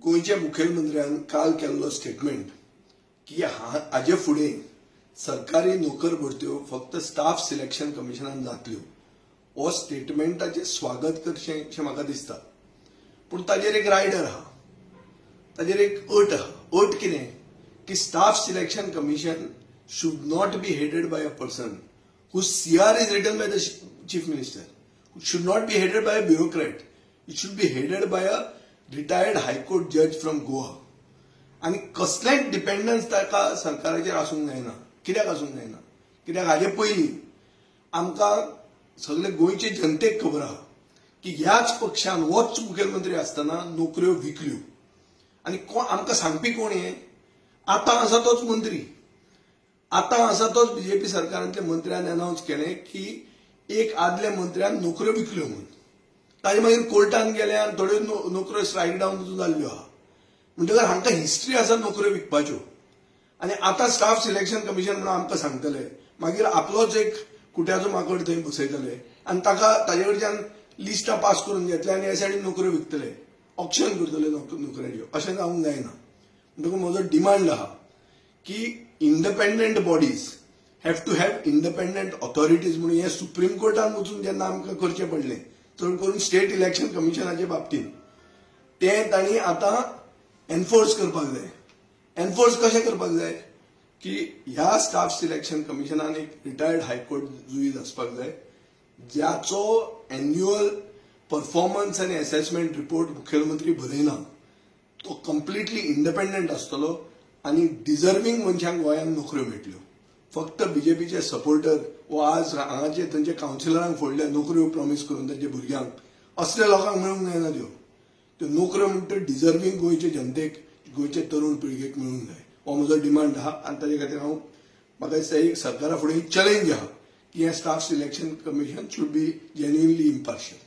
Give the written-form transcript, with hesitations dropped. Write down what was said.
गोंयच्या मुखेलमंत्र्यान काल केल्लो स्टेटमेंट की हाजे फुडें सरकारी नोकर भरत्यो फक्त स्टाफ सिलेक्शन कमिशनान जातल्यो, हो स्टेटमेंटाचें स्वागत करचें अशें म्हाका दिसता. पूण ताजेर एक रायडर आहा, ताजेर एक अट आहा. अट कितें की Staff Selection Commission should not be headed by a person whose CR is written by the Chief Minister, should not be headed by a bureaucrat. It should be headed by a retired High Court judge from Goa. आनी कसलेंच dependence ताका सरकाराचेर आसूंक जायना. कित्याक आसूंक जायना? कित्याक हाजे पयलीं आमकां सगळे गोंयचे जनतेक खबर आहा की ह्याच पक्षान होच मुखेलमंत्री आसतना नोकऱ्यो विकल्यो. आनी कोण आमकां सांगपी कोण? हे आतां आसा तोच मंत्री. आतां आसा तोच बीजेपी सरकारांतल्या मंत्र्यान अनावन्स केलें की एक आदल्या मंत्र्यान नोकऱ्यो विकल्यो म्हणून. ताजे मागीर कोर्टान गेले आनी थोड्यो नोकऱ्यो स्ट्रायक डावन सुद्दां जाल्ल्यो आहा. म्हणटकच हांकां हिस्ट्री आसा नोकऱ्यो विकपाच्यो. आनी आतां स्टाफ सिलेक्शन कमिशन म्हणून आमकां सांगतले, मागीर आपलोच एक कुट्याचो माकड थंय बसयतले आनी ताका ताजे कडच्यान लिस्टां पास करून घेतले आनी हे सायडीन नोकऱ्यो विकतले, ऑक्शन करतले नोकऱ्यांच्यो. अशें जावंक जायना. म्हणटकूच म्हजो डिमांड आहा की independent bodies have to have independent authorities म्हणून. हें सुप्रीम कोर्टान वचून जेन्ना आमकां करचें पडलें, चड करून स्टेट इलेक्शन कमिशनाचे बाबतींत, तें तांणी आतां एनफोर्स करपाक जाय. एनफोर्स कशें करपाक जाय की ह्या स्टाफ सिलेक्शन कमिशनान एक रिटायर्ड हायकोर्ट जुईज आसपाक जाय, ज्याचो एन्युअल परफॉर्मन्स आनी एसेसमेंट रिपोर्ट मुखेलमंत्री बरयना. तो कंप्लिटली इंडिपेंडंट आसतलो आनी डिजर्वींग मनशांक गोंयांत नोकऱ्यो मेळटल्यो. फक्त बीजेपीचे सपोर्टर वो आज हांगाचे थंयचे कावन्सिलरांक फोडले नोकऱ्यो प्रॉमीस करून तांच्या भुरग्यांक, असल्या लोकांक मेळूंक जायना त्यो. त्यो नोकऱ्यो म्हणटा डिजर्वींग गोंयचे जनतेक, गोंयचे तरुण पिळगेक मेळूंक जाय, हो म्हजो डिमांड आहा. आनी ताजे खातीर हांव, म्हाका दिसता, एक सरकारा फुडें एक चॅलेंज आहा की हें Staff Selection Commission should be genuinely impartial.